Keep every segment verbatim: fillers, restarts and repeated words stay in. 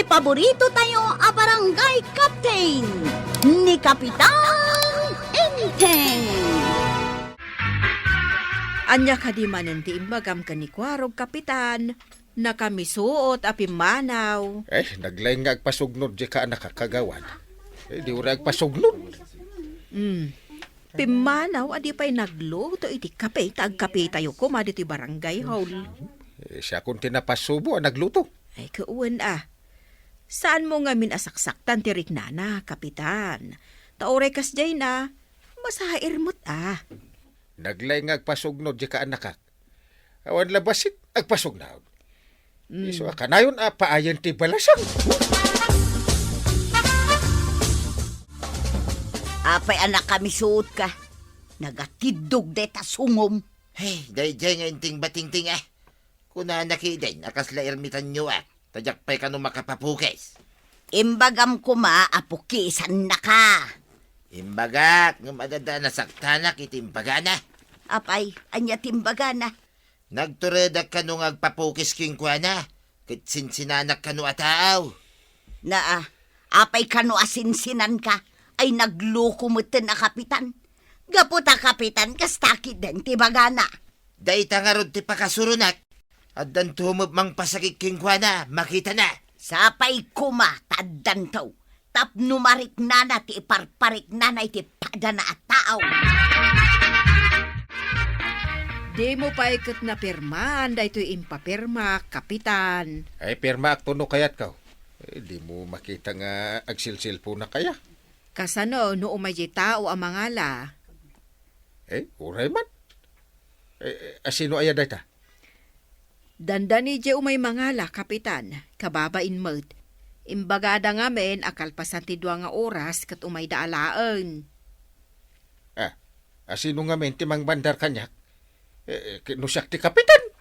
Paborito tayo a barangay captain, ni Kapitan Enteng. Ania kadi manen ti imbagam ken ni Kuarog, Kapitan? Nakamisuot a pimmanaw. Eh, naglaing nga agpasugnod dika, anak, kagawad. Eh, di uray agpasugnod. Hmm. Pimmanaw a di pay nagluto iti kape ta agkapetayo koma ditoy barangay hall. Eh, siakon ti napasubo a nagluto. Ay, kawen a. Saanmo ngamin a saksaktan ti riknana, Kapitan. Ta uray kasdiay na, masair met a. Naglaing nga agpasugnod dika, annakak. Awan la bassit, agpasugnod. Mm. Isu a kanayon a paayen ti balasang. Apay a nakamisuot ka? Nagatiddog deta sungom. Hey, daydiay nga inting batingting, ah. Kunana kiden a kasla irmitanyo, ah. Ta diak pay kano makapapukis. Imbagam koma a pukisannaka. Imbagak, ngem adda nasaktanak iti imbagana. Apay, ania ti imbagana? Nagturedak kano nga agpapukis kenkuana, ket sinsinanak kano a tao. Naa, apay kano a sinsinanka? Ay, nagluko metten a kapitan. Gapu ta kapitan, kasta kiden ti bagana. Dayta ngarud ti pakasuronak. Addanto met mangpasakit kenkuana, makitana. Sapay koma ta addanto. Tapno mariknana ti iparpariknana iti padana a tao. Dimo pay ket napirmaan daytoy impapirmak, Kapitan. Ay, pirmaakto no kayatko. Eh, dimo makita nga agsilsilponak aya? Kasano no umay diay tao a mangala? Eh, uray man. Eh, eh, asino aya dayta? Dandani diay umay mangala, Kapitan, kababain met. Imbagada ngamin a kalpasan ti dua nga oras ket umayda alaen. Ah, asino ngamin ti mangbandar kaniak? Eh, eh, no siak ti kapitan?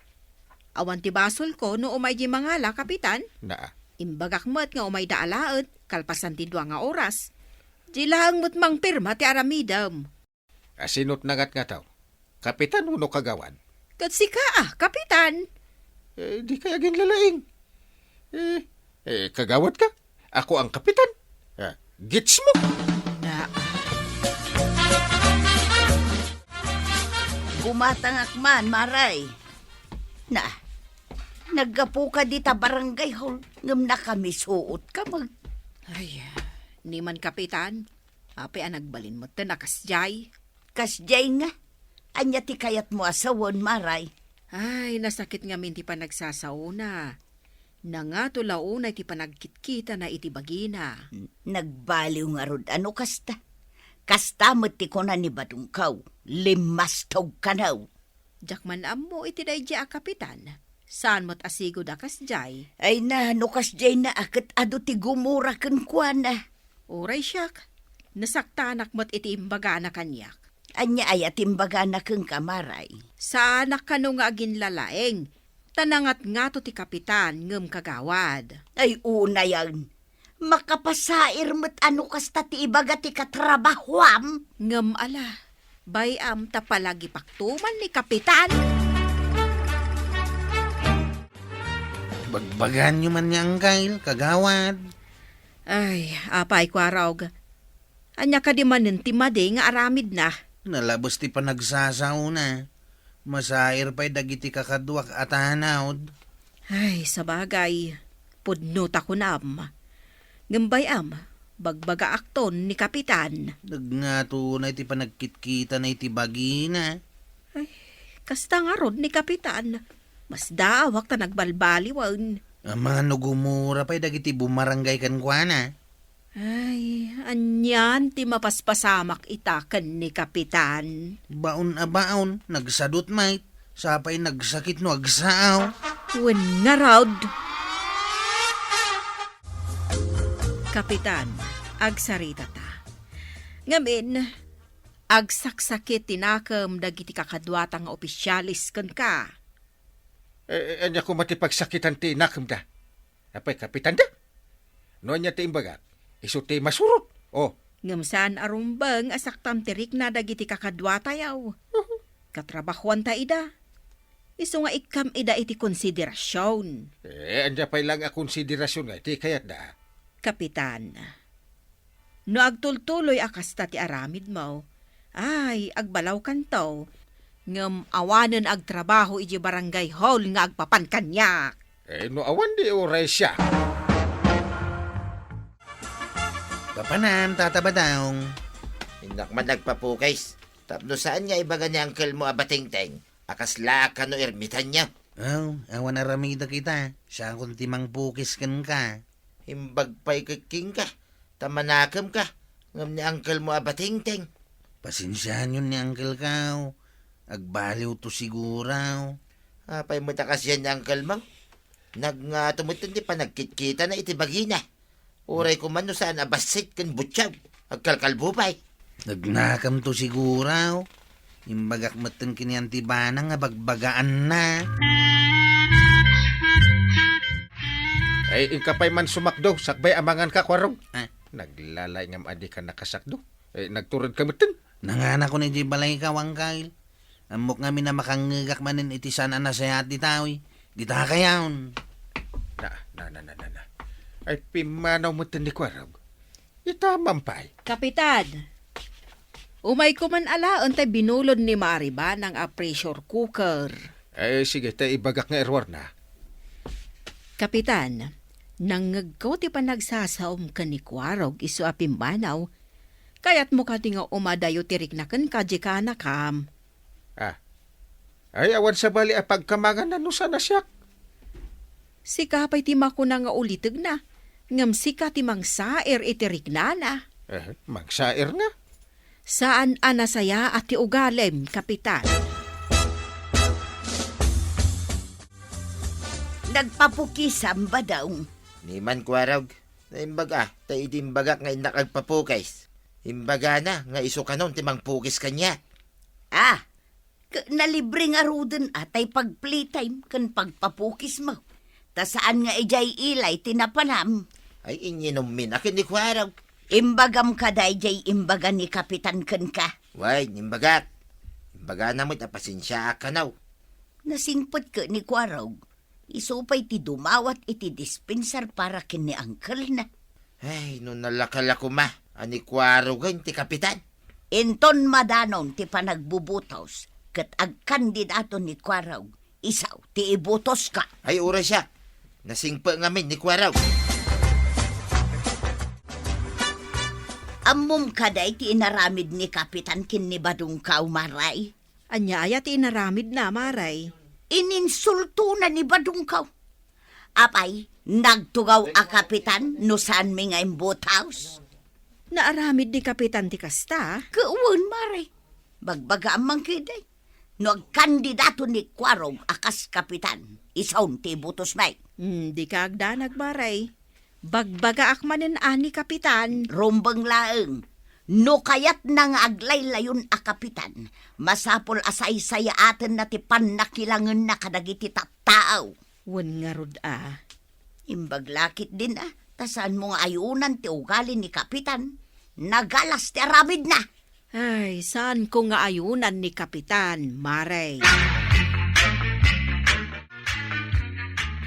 Awan ti basolko no umay diay mangala, Kapitan. Naa. Imbagak met nga umayda alaen, kalpasan ti dua nga oras. Diay laeng met mangpirma ti aramidem. Asino ti nangatngato? Kapitan wenno kagawad? Ket sika a, Kapitan. Eh, dikay aginlalaing. Eh, eh, kagawad ka? Ako ang kapitan. Ah, gets mo? Na. Gumatangak man, Maray. Na, naggapu ka dita barangay hall, ngem nakamisuot ka, mag- Ay, ni man, Kapitan. Apay a nagbalin metten a kasdiay? Kasdiay nga? Ania ti kayatmo a sawen, Maray? Ay, nasakit ngamin ti panagsasaona. Nangato la unay ti panagkitkitana iti bagina. N-, nagbaliw ngarud a no kasta. Kasta met ti kuna ni badongko, limmastog kano. Diak man ammo iti daydiay a kapitan. Saan met a sigud a kasdiay? Ay na, no kasdiay na a ket adu ti gumura kenkuana. Uray siak, nasaktanak met iti imbagana kaniak. Ania aya ti imbagana kenka, Maray? Saanak kano nga aginlalaing, ta nangatngato ti kapitan ngem kagawad. Ay, unayen. Makapasair met a no kasta ti ibaga ti katrabahuam. Ngem ala, bay-am ta palagipakto man ni Kapitan. Bagbaganyo man ni Anggail, kagawad. Ay, apay, Kuarog. Ania kadi manen ti madi nga aramidna? Nalabes ti panagsasaona. Masair pay dagiti kakaduak a tanawd. Ay, sabagay, pudno ta kunam. Ngem bay-am, bagbagaakton ni Kapitan. Nagngato unay ti panagkitkitana iti bagina. Ay, kasta ngarud ni Kapitan. Masdaawak ta nagbalbaliwen. Amangan no gumura pay dagiti bumarangay kenkuana. Ay, anian ti mapaspasamak ita ken ni Kapitan? Baon a baon, nagsadut met, sapay nagsakit no agsaaw. Wen ngarud. Kapitan, agsarita ta. Ngamin, agsaksakit ti nakem dagiti kakaduata nga opisyales kenka. Eh, eh, ania koma ti pagsakitan ti nakemda? Apay, kapitanda? No ania ti imbagak, isu ti masurot. Oh. Ngem saan a rumbeng a saktam ti rikna dagiti kakaduatayo. Katrabahuanta ida. Isu nga ikkam ida iti konsiderasion. Eh, ania pay laeng a konsiderasion nga iti kayatda? Kapitan, no agtultuloy a kasta ti aramidmo, ay, agbalawkanto. Ngem awanen agtrabaho idiay barangay hall nga agpapan kaniak. Eh, no awan di uray siak. Papanam, Tata Badong. Innak man agpapukis. Tapno saan nga ibaga ni uncle mo a batengteng a kasla kano ermitanyo? Oh, awan aramidek ita. Siakon ti mangpukis kenka. Imbag pay ket kenka, ta manakemka, ngem ni uncle mo a batengteng. Pasensiayon ni uncle ko. Agbaliwto siguro. Apay met a kasdiay ni uncle mo? Nagngato met ti panagkitkitana iti bagina. Uray koma no saan a bassit ken butiaw, agkalkalbo pay. Nagnakamto siguro. Imbagak metten ken ni Auntie Bana nga bagbagaanna. Ay, inka pay man sumakdo, sakbay a manganka, Kuarog. Ah. Naglalay ngem a dika nakasakdo. Eh, nagturedka metten. Nanganakon idiay balayko, Uncle. Ammok ngamin a makangngegak manen iti saan a nasayaat ditoy. Dita kayon. Na, na, na, na, na, na. Ay, pimmanaw metten ni Kuarog. Ita man pay. Kapitan, umayko man alaen tay binulod ni Mari Banang a pressure cooker. Eh, sige, tay ibagak nga error na. Kapitan, nangngegko ti panagsasaom ken ni Kuarog isu a pimmanaw. Kayatmo kadi nga umadayo ti rikna kenka diay kaanakam? Ah. Ay, awan sabali a pagkamanganna no saan a siak. Sika pay ti makuna nga ulitegna, ngem sika ti mangsair iti riknana. Eh, mangsair nga? Saan a nasayaat ti ugalim, Kapitan. Nagpapukisam, Badong. Ni man, Kuarog. Naimbag a, ta idi imbagak nga innak agpapukis, imbagana nga isu kanon ti mangpukis kaniak. Ah, ket nalibre ngaruden a tay pag-playtime ken pagpapukismo. Ta saan nga idiay ilay ti napanam. Ay, inyinummin a ken ni Kuarog. Imbagam kadi diay imbaga ni Kapitan kenka. Wen, imbagak. Imbagana met a pasensiaak kano. Nasingpet ket ni Kuarog. Isu pay ti dumawat iti dispensar para ken ni uncle-na. Ay, no nalaka la koma a ni Kuarog ti kapitan. Inton madanon ti panagbubutos ket agkandidato ni Kuarog, isu ti ibutoska. Ay, uray siak. Nasingpet ngamin ni Kuarog. Ammom kadi ti inaramid ni Kapitan ken ni Badongko, Mare? Ania aya ti inaramidna, Mare? Ininsultona ni Badongko. Apay, nagtugaw a kapitan no saanmi nga imbutos? Naaramid ni Kapitan ti kasta? Ket wen, Mare. Bagbagaam man ketdi. No agkandidato ni Kuarog a kas kapitan, isun ti ibutosmi. Hmm, dika agdanag, Mare. Bagbagaak manen a ni Kapitan. Rumbeng laeng. No kayatna nga aglaylayon a kapitan, masapul a saysayaatenna ti pannakilangenna kadagiti tattao. Wen ngarud a. Imbag la ketdin a, ta saanmo nga ayunan ti ugali ni Kapitan. Nagalas ti aramidna. Ay, saanko nga ayunan ni Kapitan, Mare.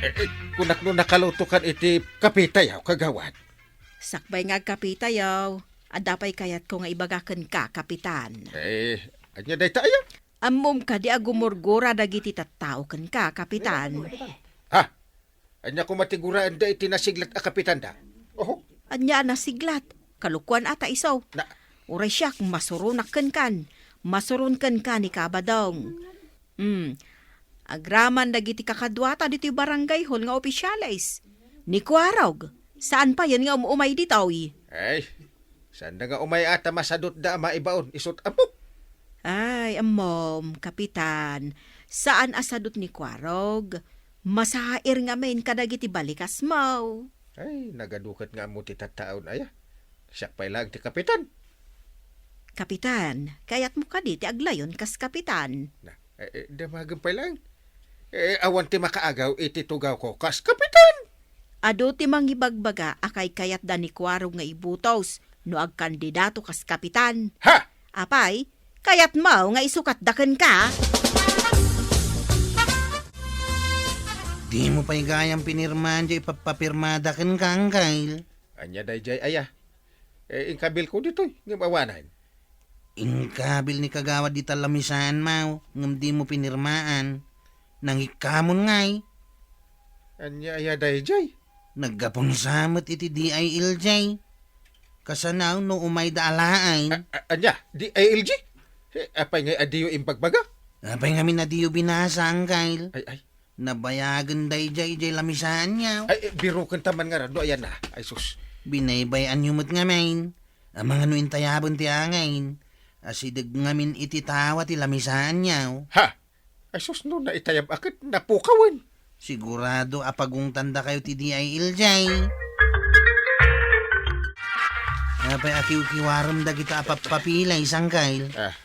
Eh, eh, kunak no nakalutokan iti kapitayaw, kagawad. Sakbay nga agkapitayaw, adda pay kayatko nga ibaga kenka, Kapitan. Eh, ania dayta aya? Ammom kadi a gumurgura dagiti tattao kenka, Kapitan. Ha? Ania koma ti guraenda iti nasiglat a kapitanda? Oho. Ania a nasiglat? Kalokuan a ta isu. Na- Uray siak, masuronak kenkan. Masuron kenka ni Kabadong. Hmm. Agraman dagiti kakaduata ditoy barangay hall nga opisyales. Ni Kuarog, saan payen nga um-umay ditoy? Ay, saan da nga umay a ta masadutda a maibaon, isut' ammok. Ay, ammom, Kapitan, saan a sadut ni Kuarog. Masair ngamin kadagiti balikasmo. Ay, nagaduket nga ammo ti tattaon aya. Siak pay laeng ti kapitan. Kapitan, kayatmo kadi ti aglayon kas kapitan? Na, eh, eh, damagem pay laeng. Eh, awan ti makaagaw iti tugawko kas kapitan. Adu ti mangibagbaga a kaykayatda ni Kuarog nga ibutos no agkandidato kas kapitan. Ha! Apay, kayatmo nga isukatda kenka? Dimo pay gayam pinirmaan diay ipapapirmada kenka, Angkel. Ania daydiay aya? Eh, inkabilko ditoy, ngem awanen. Inkabil ni kagawad dita lamisaanmo, ngem dimo pinirmaan. Nangikkamon ngay. Ania aya daydiay? Naggapon sa met iti D I L J. Kasano no umayda alaen? A-, a-, ania? D I L J? Eh, apay ngay a diyo imbagbaga? Apay ngamin a diyo binasa, Angkel? Ay, ay. Nabayagen daydiay idiay lamisaanyo. Ay, eh, biroken ta man ngarud no ayan na. Ay, sus. Binaybay-anyo met ngamin. Amangan no intayaben ti angin. Asideg ngamin iti tawa ti lamisaanyo. Ha? Ay, sus, no naitayab a ket napukawen. Sigurado a pagungtandakayo ti D I L J. Apay a kiwkiwarem dagita a papapilay, Angkel? Ah.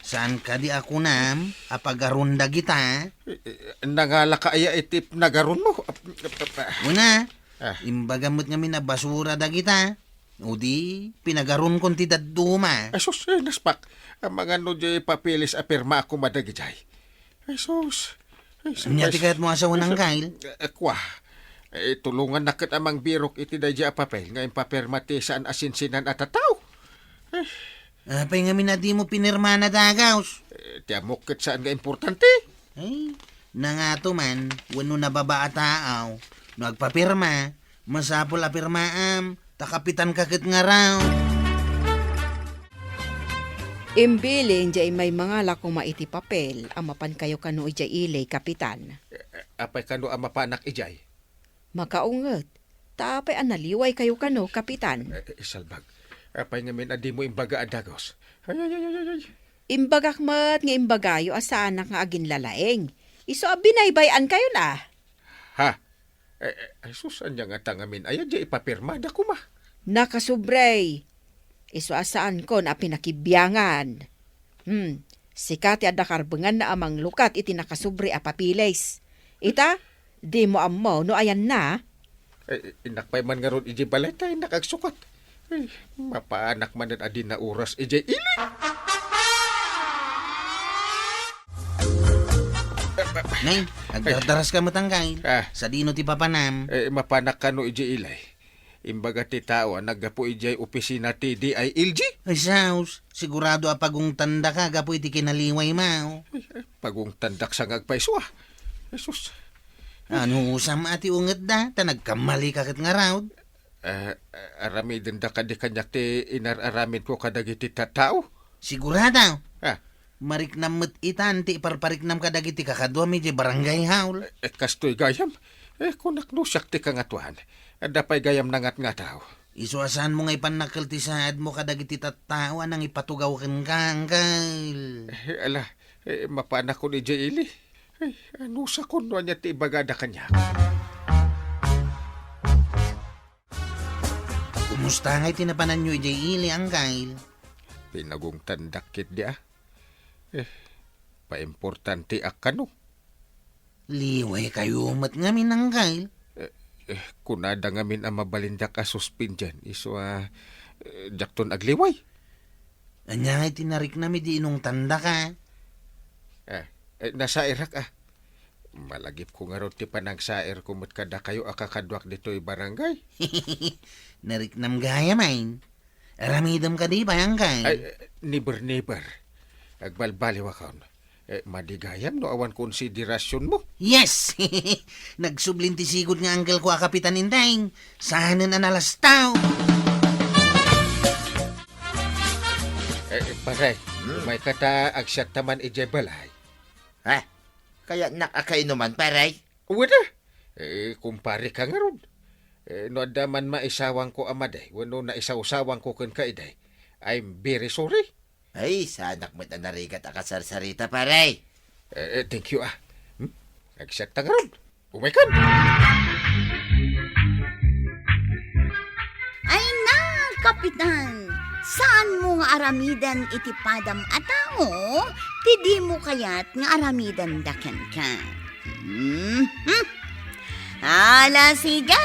Saan kadi a kunam a pagaron dagita? Eh, eh, nangalaka aya iti nagaronmo? Ap-, ap-, ap-, ah. Una, Ah. Imbagam met ngamin a basura dagita. O di, pinagaronkon ti dadduma. Ay, sus, eh, naspak. Amangan no diay papeles a pirma a koma dagidiay. Ay, sus. Ay, sus, Ania ti ay, kayatmo a sawen, ay, Angkel? Eh, kua. Eh, tulongannak ket a mangbirok iti daydiay a papel nga impapirma ti saan a sinsinan a tattao. Eh. Apay ngamin a dimo pinirmana, Dagaws? Eh, ti ammok ket saan nga importante. Ay, nangato man, wenno nababa a taaw. No agpapirma, masapul a pirmaam, ta kapitanka ket ngarud. Imbiling diay mangala koma iti papel a mapankayo kano idiay ili, Kapitan. Eh, eh, apay kano a mapanak idiay? Makaunget, ta apay a naliwaykayo kano, Kapitan? Eh, eh, salbag. Apay ngamin a dimo imbaga a Dagaws? Ay, ay, ay, ay, ay, ay. Imbagak met nga imbagayo a saanak nga aginlalaing. Isu a binaybay-ankayon a. Ha? Eh, eh, ay sus, ania ngata ngamin aya diay ipapirmada koma? Nakasubray. Isu a saankon a pinakibiangan. Hmm, sika ti adda karbenganna a manglukat iti nakasubray a papeles. Ita, dimo ammo no ayanna? Eh, innak pay man ngarud idiay balay ta innak agsukat. Eh, mapanak manen a di naoras idiay ili. Nay, agdardaras ka met, Angkel. Ah. Sadino ti papanam? Eh, mapanak kano idiay ili? Imbaga ti tao a naggapu idiay opisina ti D I L J. Ay, sus, sigurado a pagungtandaka gapu iti kinaliwaymo. Ay, ay, pagungtandak sa nga agpayso, ah. Jesus. Anusam a ti ungetda, ta nagkammalika ket ngarud? Ah, aramidenda kadi kaniak ti inar-aramidko kadagiti tattao? Sigurado. Ah. Mariknam met itan ti iparpariknam kadagiti kakaduam idiay barangay hall. Eh, kastoy gayam. Eh, kunak no siak ti kangatoan. Adda pay gayam nangatngataw. Isu a saanmo nga ipannakkel ti saadmo kadagiti tattao a nangipatugaw kenka, Angkel. Eh, ala, eh, mapanakon idiay ili. Eh, anusakon no ania ti ibagada kaniak? Kumusta ngay ti napananyo idiay ili, Angkel? Pinagungtandak ketdi, ah. Eh, paimportanteak kano. Liwaykayo met ngamin, Angkel. Eh, eh, kunada ngamin a mabalindak a suspended, isu a, eh, diakton agliway. Ania ngay ti nariknam idi inungtandaka? Ah, eh, nasairak, ah. Malagipko ngarud ti panangsairko met kadakayo a kakaduak ditoy barangay. Nariknam gayam, ay. Aramidem kadi pay, Angkel? Ay, eh, never, never. Agbalbaliwakon. Eh, madi gayam no awan konsiderasionmo. Yes! Nagsublin ti sigud nga angkelko a Kapitan Enteng. Saanen a nalastaw. Eh, eh, pare, Hmm. umayka ta agsiatta man idiay balay. Ha? Kayatnak a kainuman, pare? Wen a. Eh, kumpareka ngarud. Eh, no adda man maisawangko a madi, wenno naisawsawangko kenka idi, I'm very sorry. Ay, saanak met a narigat a kasarsarita, pare. Eh, eh, thank you, ah. Hmm? Agsiatta ngarud. Umaykan! Ay na, Kapitan! Saanmo nga aramiden iti padam a tao ti dimo kayat nga aramidenda kenka? Mhm. Ala, sige!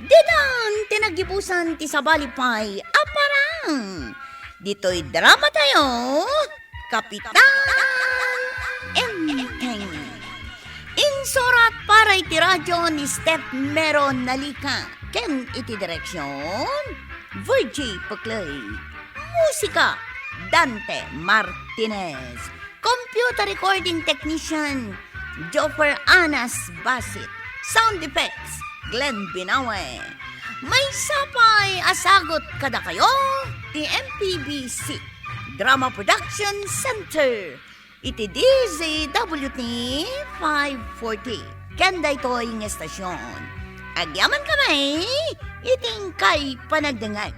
Ditan ti nagibusan ti sabali pay a parang. Ditoy drama tayo, Kapitan Enteng. Insurat Para iti radio ni Steph Mero Nalica, ken iti direksyon, Virgie Puclay. Musika, Dante Martinez. Computer recording technician, Joffer Anas Basit. Sound effects, Glenn Binawe. Maysa pay a sagut kadakayo ti M P B C Drama Production Center iti D Z W T five forty. Ken daytoy nga estasyon, agyamankami iti inkay panagdengngeg.